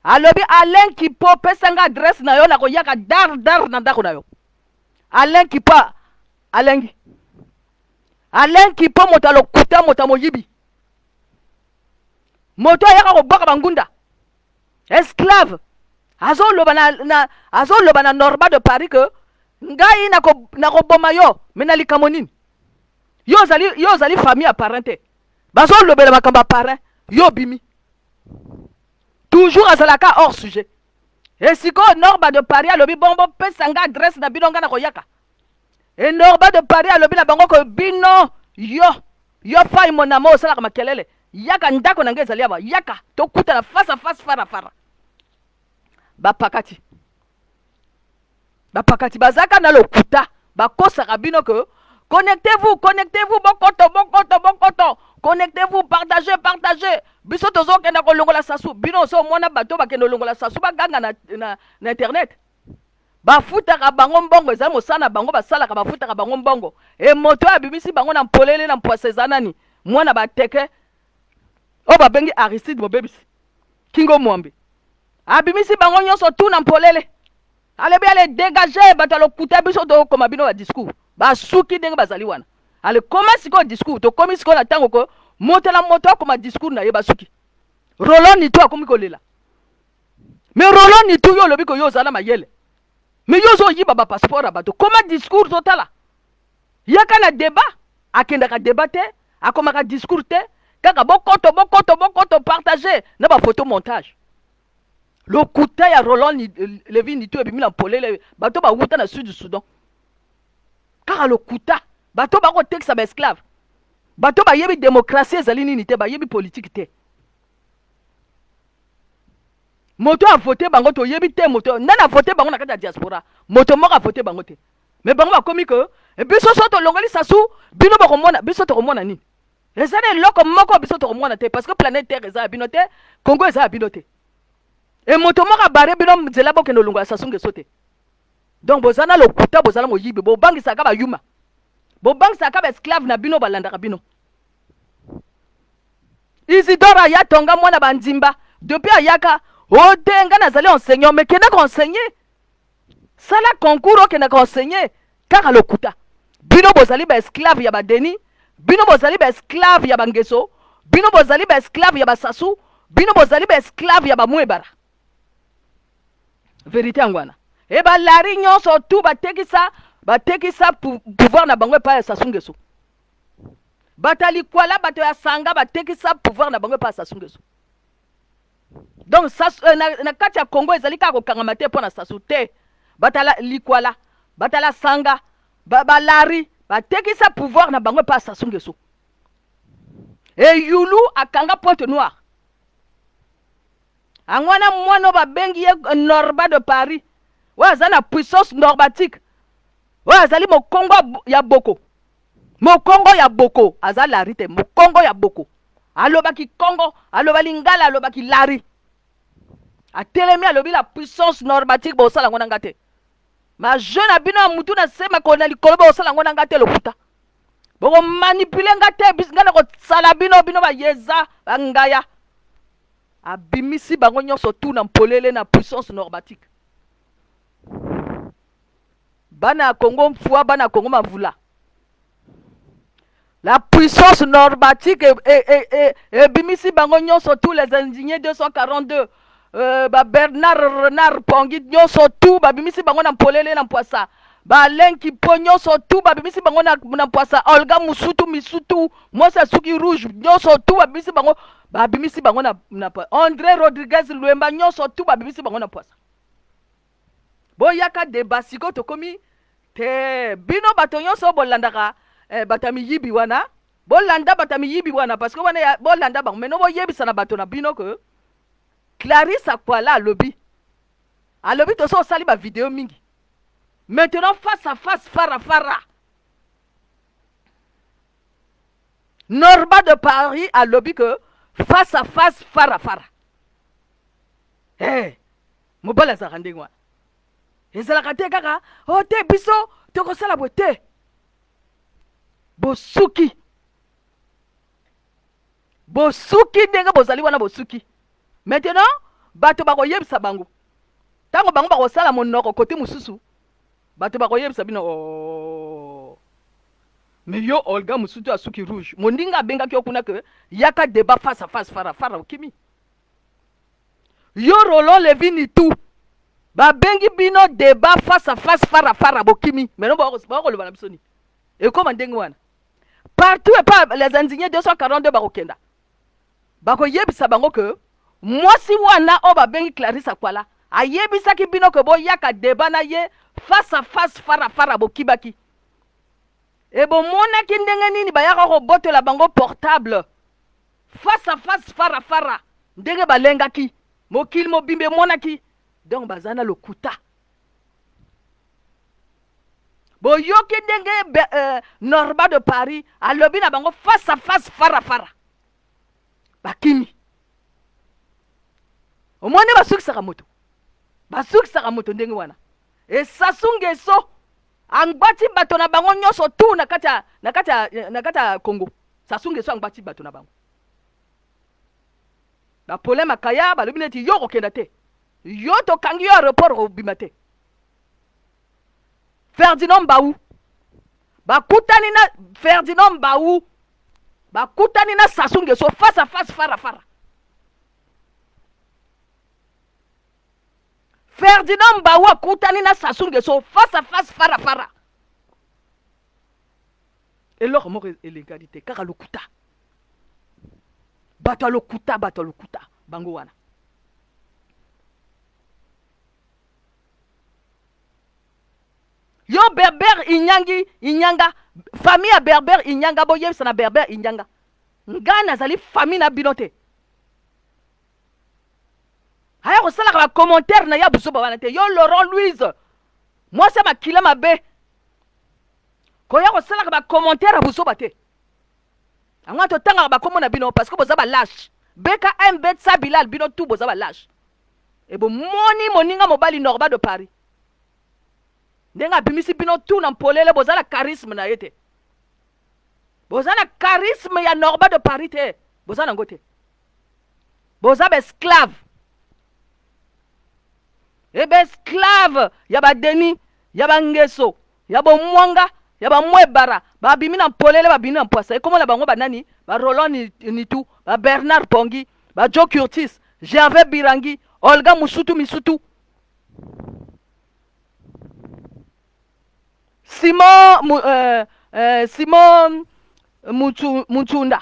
Alobi Alain Kipo, pesa nga adresse na yo, nakoyaka dar dar na ndako na yo. Alain Kipo alengi. Alain Kipo moto ya lokuta, moto ya moyibi, moto ayaka kobwaka bangunda, esclave. Azoloba na, na, azoloba na Norba de Paris que ngai nakoboma yo, me na likambo nini? Yo ozali, yo ozali famille ya parrain te. Bazolobela makambo ya parrain, yo obimi. Toujours azalaka hors sujet. E sikoyo Norba de Paris alobi bon, bopesa nga adresse na bino, nga nakoyaka. E Norba de Paris alobi na bango ko bino yo yo fai monamo osalaka makelele, yaka ndako na ngai ezali awa, yaka tokutana face à face, fara fara. Bapakati, bapakati bazaka na lokuta, bakosaka bino ke connectez-vous, connectez-vous, bokoto bokoto bokoto, connectez-vous, partagez, partagez. Biso tozokenda kolongola Sasu, bino oso omona bato bakende kolongola Sasu baganga na, na, na internet. Bafutaka bango mbongo, eza mosala na bango basalaka, bafutaka bango mbongo. E moto oyo abimisi bango na mpolele na mpwasa eza nani? Mwana bateke oyo babengi Aristide Mobebisi Kingo Mwambe abimisi bango nyonso tu na mpolele. Alobi ale dégage bato ya lokuta, biso tokoma bino ba discours. Basuki ndenge bazali wana. Ale koma sikoyo discours, tokomi sikoyo na ntango ko moto na moto akoma discours na ye. Basuki. Roland Nitu akomi kolela. Mais Roland Nitu, yo olobi ko yo ozala mayele, mais yo ozoyiba ba passeport ya bato. Koma discours totala, yaka na débat. Akendaka débat te, akomaka discours te. Kaka bokoto bokoto bokoto partage na ba photo montage. Lokuta ya Roland Levy Nitu ebimi na polele bato bawuta na Sud Soudan. Kaka lokuta bato bakotekisa ba esclave. Bato bayebi demokrasie ezali nini te, bayebi politiki te. Moto avote bango toyebi te, moto nani avote bango na kati ya diaspora, moto moko avote bango te. Me bango bakomi ke biso so tolongoli Sassou, bino bokomona, biso tokomona nini? Eza na eloko moko biso tokomona te parce que planète Terre eza ya bino te, Congo eza ya bino te. E moto moko abare bino nzela bokende olongola Sassou Nguesso te. Donc boza na lokuta, boza na moyibi, bobangisaka ba yuma. Bobangisaka ba esclave na bino balandaka bino. Isidore aya tonga mwana ba ndimba depuis ayaka o te nga nazali enseignant mais kende ko enseigner. Sala concours okende ko enseigner kaka lokuta. Bino bozali ba esclave ya ba Denis, bino bozali ba esclave ya ba Ngeso, bino bozali ba esclave ya ba Sassou, bino bozali ba esclave ya ba Mwebara. Verite yango wana. E ba lari nyonso tout batekisa batekisa pouvoir na bango epai ya Sassou Nguesso. Bato ya likwala, bato ya sanga batekisa pouvoir na bango epai ya Sassou Nguesso. Donc Sassou, euh, na, na kati ya Congo ezali kaka kokangama te mpo na Sassou te. Bato ya likwala, bato ya sanga, ba, ba lari batekisa pouvoir na bango epai ya Sassou Nguesso. Eyulu akanga Pointe Noire. Yango wana mwana oyo babengi ye Norba de Paris, oyo aza na puissance norbatique, oyo azali mokongo ya boko, mokongo ya boko, aza lari te, mokongo ya boko, alobaki kongo, aloba lingala, alobaki lari, atelemi alobi la puissance norbatique, bosala yango na nga te, ma jeu na bino ya mutu na se makolo na likolo, bosala yango na nga te, lokuta. Bokomanipule nga te, nga nakosala bino, bino bayeza bangaya. Abimisi bango nyonso tout na mpolele na puissance norbatique. Bana ya Congo mfua, bana ya Congo mavula. La puissance norbatique ebimisi bango nyonso tous les indignés 242 euh, ba Bernard Renard Pongi nyonso tout babimisi bango na mpolele na mpwasa. Ba Alain Kipo nyonso tout babimisi bango na, na mpwasa. Olga Musutu Misutu mwasi ya suki rouge nyonso tout babimisi bango babimisi bango na, na André Rodriguez Luemba nyonso tout babimisi bango na mpwasa. Boyaka deba sikoyo tokomi te bino bato nyonso bolandaka eh, bato ya miyibi wana bolanda bato ya miyibi wana parce que wana ya, bolanda bango meno boyebisa na bato na bino ke Clarisse Akwala alobi alobi toso osali ba video mingi maintenant face à face fara fara Norba de Paris alobi que face à face fara fara. Hey, mobali azalaka ndenge wana. Ezalaka te kaka oh te biso tokosala boye te. Bosuki. Bosuki ndenge bozali wana bosuki. Maintenant bato bakoyebisa bango. Tango bango bakosala monoko kote mosusu bato bakoyebisa bino oh. Mais yo Olga Musutu ya suki rouge, moninga abengaki yo kuna que yaka débat face à face fara fara okimi. Yo Roland Levi Nitu babengi bino débat face à face fara fara bokimi. Maintenant bakoloba na biso nini? Ekoma ndenge wana. Partout et pas les indignés 242 bakokenda. Bakoyebisa bango que mwasi wana oyo babengi Clarisse Akwala ayebisaki bino que boyaka débat na ye face à face fara fara bokibaki. E bomonaki ndenge nini bayaka kobotola bango portable face à face fara fara ndenge balengaki mokili mobimba emonaki donc baza na lokuta. Boyoki ndenge euh, Norba de Paris alobi na bango face à face fara fara bakimi. Omoni basukisaka moto, basukisaka moto ndenge wana. E Sassou Nguesso angbati bato na bango nyonso tu na kati ya na kati ya na kati ya Congo. Sassou Nguesso angbati bato na bango. Ba Paulin Makaya balobi neti yo okokenda te. Yo tokangi yo aéroport okobima te. Ferdinand Mbawu bakutani na Ferdinand Mbawu bakutani na Sassou Nguesso face à face fara fara. Ferdinand Mbawu akutani na Sassou Nguesso face à face fara fara. Eloko moko elekani te kaka lokuta. Bato ya lokuta, bato ya lokuta bango wana. Yo Berber Inyangi Inyanga, famille ya Berber Inyanga, boyebisa na Berber Inyanga, ngai nazali famille na bino te. Aya kosalaka ba commentaire na ya buzoba wana te. Yo Laurent Louise, mwasi ya makila mabe, koya kosalaka ba commentaire ya buzoba te. Yango totangaka bakombo na bino parce que boza ba lâche. BKM Betsa Bilal, bino tout boza ba lâche. E bomoni moninga mobali Norba de Paris ndenge abimisi bino tout na mpolele, boza na charisme na ye te, boza na charisme ya Norba de Paris te, boza nango te, boza ba esclave e ba esclave ya ba Denis, ya ba Ngeso, ya bomwanga, ya bamwebara, babimi na mpolele, babimi na mpwasa. Ekomona bango banani? Ba Roland Nitu, ba Bernard Pongi, ba Joe Curtis, Gervais Birangi, Olga Musutu Misutu, Simon Simon Mutsunda.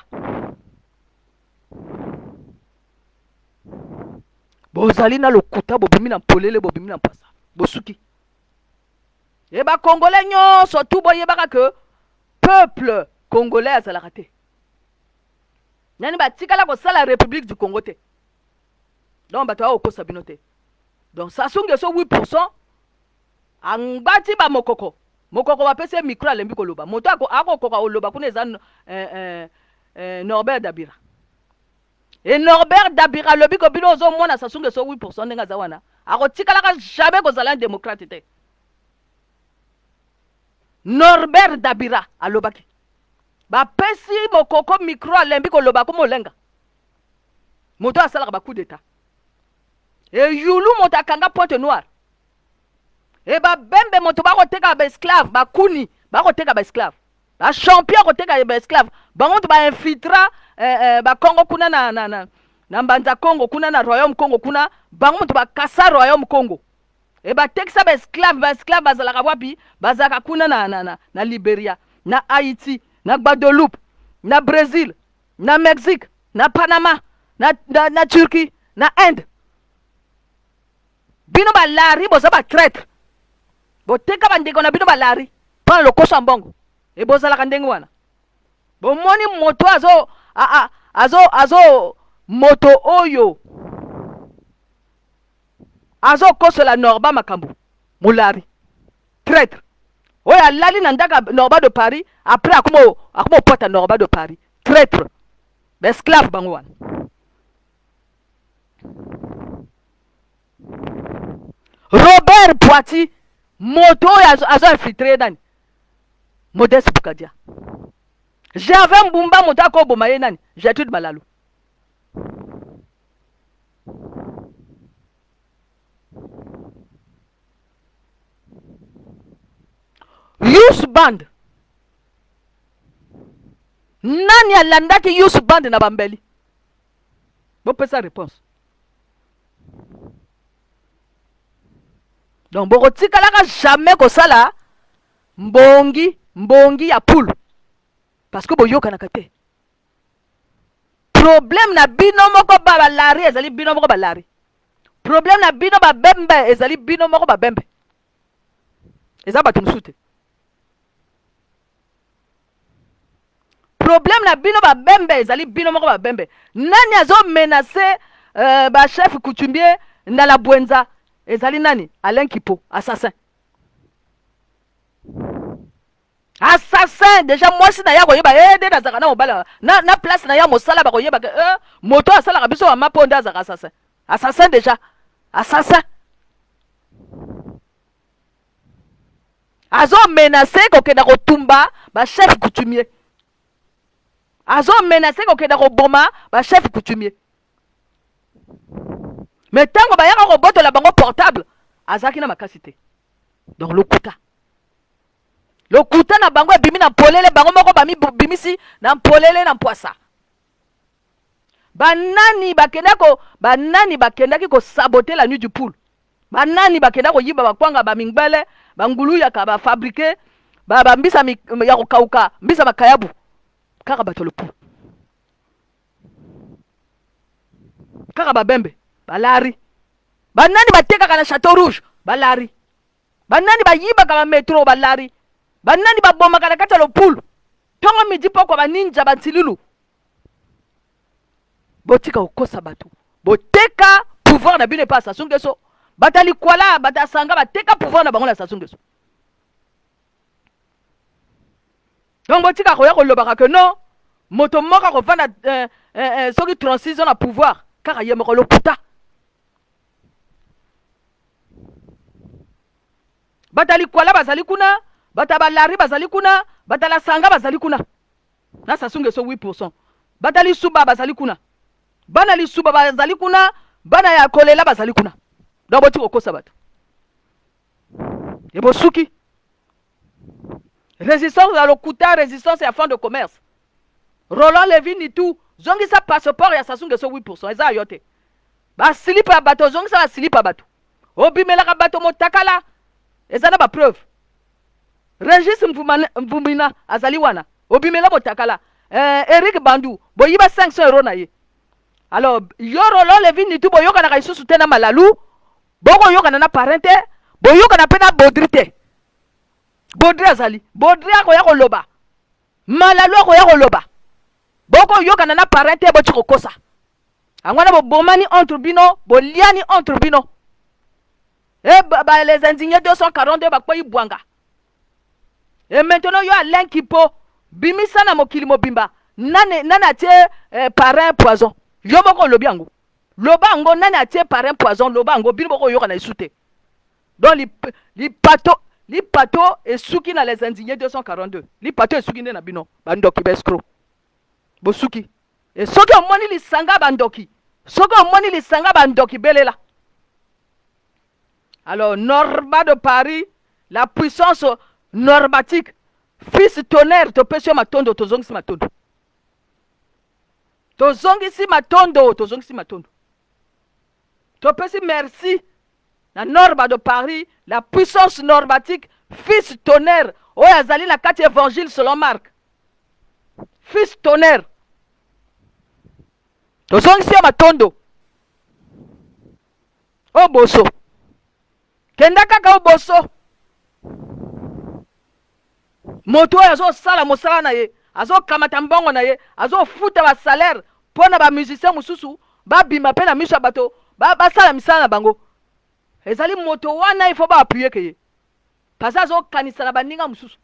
Bozali na lokuta, bobimi na mpolele, bobimi na mpwasa, bosuki. E ba congolais nyonso tout boyebaka que peuple congolais azalaka te. Nani batikala kosala République du Congo te. Donc bato akokosa bino te. Donc Sassou Nguesso 8% angbati ba mokoko. Mokoko bapesi ye micro alembi koloba. Moto akokoka koloba kuna eza Norbert Dabira. E Norbert Dabira alobi ko bino ozomona Sassou Nguesso 8% ndenge aza wana, akotikalaka jamais kozala un démocrate te. Norbert Dabira alobaki, bapesi mokoko micro alembi koloba, akoma olenga. Moto asalaka ba coup d'état. E yulu moto akanga Pointe Noire. E babembe moto bakoteka ba esclave, bakuni bakoteka ba esclave. Ba champion koteka ba esclave. Bango moto ba infiltra ba Congo kuna na, na, na, na Mbanza Congo kuna na Royaume Congo kuna, bango moto ba kasa Royaume Congo. E batekisa ba esclave, ba esclave bazalaka wapi? Bazalaka kuna na, na, na, na Liberia, na Haïti, na Guadeloupe, na Brésil, na Mexique, na Panama, na, na, na Turquie, na Inde. Bino ba lari boza ba traître. Boteka bandeko na bino ba lari mpona lokoso ya mbongo. E bozalaka ndenge wana. Bomoni moto azo a, a, azo azo moto oyo azokosola Norba makambo molari traître oyo alali na ndako ya Norba de Paris, après akoma opota Norba de Paris traître, ba esclave bango wana. Robert Poiti moto oyo azo infiltre nani? Modeste Bukadia. Gervais Mbumba moto akoboma ye nani? Gertrude Malalu. Youth Band. Nani alandaki Youth Band na bambeli? Bopesa réponse. Donc bokotikalaka jamais kosala mbongi mbongi ya poule parce que boyokanaka te. Problème na bino moko ba balari ezali bino moko balari. Problème na bino ba bembe ezali bino moko ba bembe. Eza bato mosusu te. Problème na bino ba bembe ezali bino moko ba bembe. Nani azo menacer ba chef coutumier na la Bwenza ezali nani? Alain Kipo, assassin. Assassin déjà mwasi na ye akoyeba eh nde nazalaka na mobali na, na place na ye ya mosala bakoyeba ke eh, moto asalaka biso ba mapo nde azalaka assassin. Assassin déjà. Assassin. Azo menacer kokenda kotumba ba chef coutumier. Azo menacer kokenda koboma ba chef coutumier. Mais tango bayaka kobotola bango portable, azalaki na makasi te. Donc lokuta. Lokuta na bango ebimi na mpolele, bango moko bamibimisi na mpolele na mpwasa. Banani bakenda ko, banani bakendaki ko saboter la nuit du poule? Banani bakenda koyiba bakwanga ba mingbele, ba nguluyaka, ba fabriquer, ba, ba mbisa mi, ya kokauka, mbisa makayabu? Kaka bato ya lopu. Kaka babembe balari. Banani batekaka na Chateau Rouge? Balari. Banani bayibaka ba metro? Balari. Banani babomaka na kati ya lopulu ntongo midi pokwa? Baninja bantilulu. Botika kokosa bato, boteka pouvoir na bino epai ya Sassou Nguesso. Bato ya likwala, bato ya sanga bateka pouvoir na bango na Sassou Nguesso. Donc botika koya kolobaka ke non, moto moko akovanda soki 36 ans na pouvoir kaka ye moko, lokuta. Bato ya likwala bazali kuna, bato ya balari bazali kuna, bato ya lasanga bazali kuna na Sassou Nguesso 8%. Bato ya lisuba bazali kuna, bana lisuba bazali kuna, bana ya kolela bazali kuna. Donc botika kokosa bato, ebosuki. Résistance ya lokuta, résistance ya fond de commerce. Roland Levy Nitu, zongisa passeport ya Sassou Nguesso 8%, eza yo te. Basilipa ya bato, zongisa basilipa ya bato. Obimelaka bato motakala, eza na ba preuve. Regis Mvumina azali wana, obimela motakala. Eric Bandu, boyiba 500 euros na ye. Alors, yo Roland Levy Nitu, boyokanaka lisusu te na Malalu, bokoyokana na parrain te, boyokana mpe na Baudry te. Baudry azali, Baudry akoya koloba, Malalu akoya koloba, bokoyokana na parrain te, boti kokosa. Yango wana bobomani entre bino, boliani entre bino. E ba, les indignés 242 bakwei bwanga. Et maintenant yo Alain Kipo, bimisa na mokili mobimba nani, nani atie parrain poison. Yo moko olobi yango. Loba yango, nani atie parrain poison, loba yango, bino bokoyoka na lisu te. Donc lipato, lipato esuki na les indignés 242. Lipato esuki nde na bino, bandoki ba escroc. Bosuki. E soki omoni lisanga bandoki, soki omoni lisanga bandoki, belela. Alors Norba de Paris, la puissance normatique, fils tonnerre, topesi yo matondo, tozongisi matondo. Tozongisi matondo, tozongisi matondo. Topesi merci na Norba de Paris, la puissance normatique, fils tonnerre, oyo azali na kati évangile selon Marc. Fils tonnerre. Tozongisi yo matondo. Oboso. Kenda kaka oboso. Moto oyo azosala mosala na ye, azokamata mbongo na ye, azofuta ba salaire mpo na ba musicien mosusu babima mpe na miso ya bato basala misala na bango. Ezali moto wana il faut ba appuyer ke ye, parce azokanisa na baninga mosusu.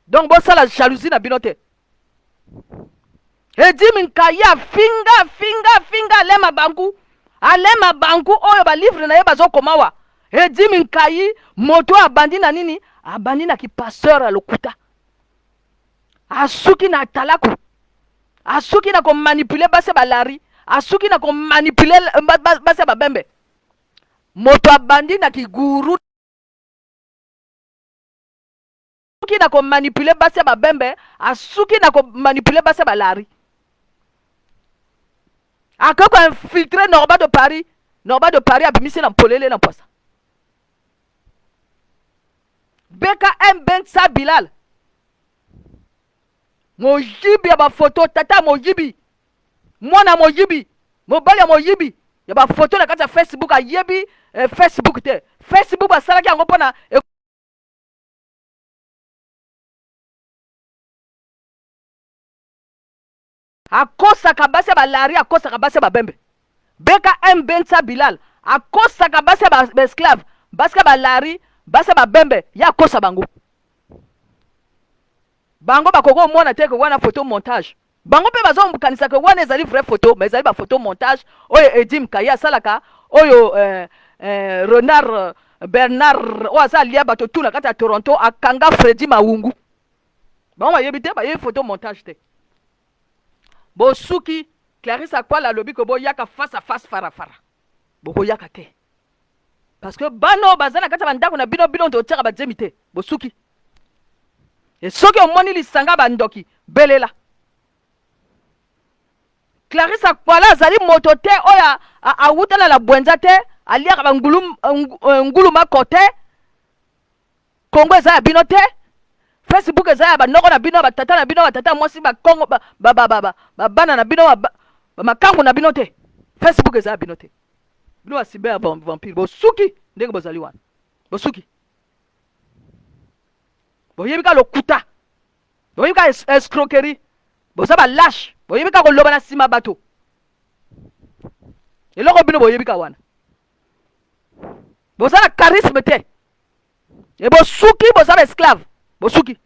Donc bosala jalousie na bino te. Edimi Nkayi afinga afinga afinga alema banku, alema banku oyo ba livre na ye bazokomawa. Edimi Nkayi moto oyo abandi na nini? Abandi na kipasteur ya lokuta, asuki na atalaku, asuki na komanipule basi ya balari, asuki na komanipule basi ya babembe. Moto abandi na kiguru asuki na komanipule basi ya babembe, asuki na komanipule basi ya balari. Akoki koinfiltre Norba de Paris. Norba de Paris abimisi na mpolele na mpwasa. BKM Bensa Bilal, moyibi ya bafoto, tata moyibi, mwana moyibi, mobali ya moyibi ya bafoto na kati ya Facebook. Ayebi Facebook te. Facebook basalaki yango mpona akosaka basi ya balari, akosaka basi ya babembe. BKM Bensa Bilal akosaka basi ya baesclave, basi ya balari, basi ya babembe, ye akosa bango. Bango bakoki komona te ke wana photo montage. Bango mpe bazokanisa ke wana ezali vrai photo, mais ezali ba photo montage oyo Edim Kaye asalaka, oyo Renard Bernard oyo aza alia bato tu na kati ya Toronto akanga Freddy Mawungu. Bango bayebi te, bayebi photo montage te. Bosuki. Clarisse Akwala alobi ko boyaka face à face, fara fara. Bokoyaka te. Parce que bano baza na kati ya bandako na bino, bino totiaka badzemi te. Bosuki. E soki omoni lisanga bandoki, belela. Clarisse Akwala azali moto te oyo awutana na bwenza te, aliaka ba ngulu, ngulu mako te. Kongo eza ya bino te. Facebook eza ya banoko na bino, batata na bino, batata ya mwasi, bakongo, babana na bino, bamakangu na bino te. Facebook eza ya bino te. Bino basimbe ya vampire, bosuki ndenge bozali wana, bosuki. Boyebi kaka lokuta, boyebi kaka escroquerie, boza balâches, boyebi kaka koloba na nsima bato. Eloko bino boyebi kaka wana, boza na charisme te. E bosuki, boza baesclave, bosuki.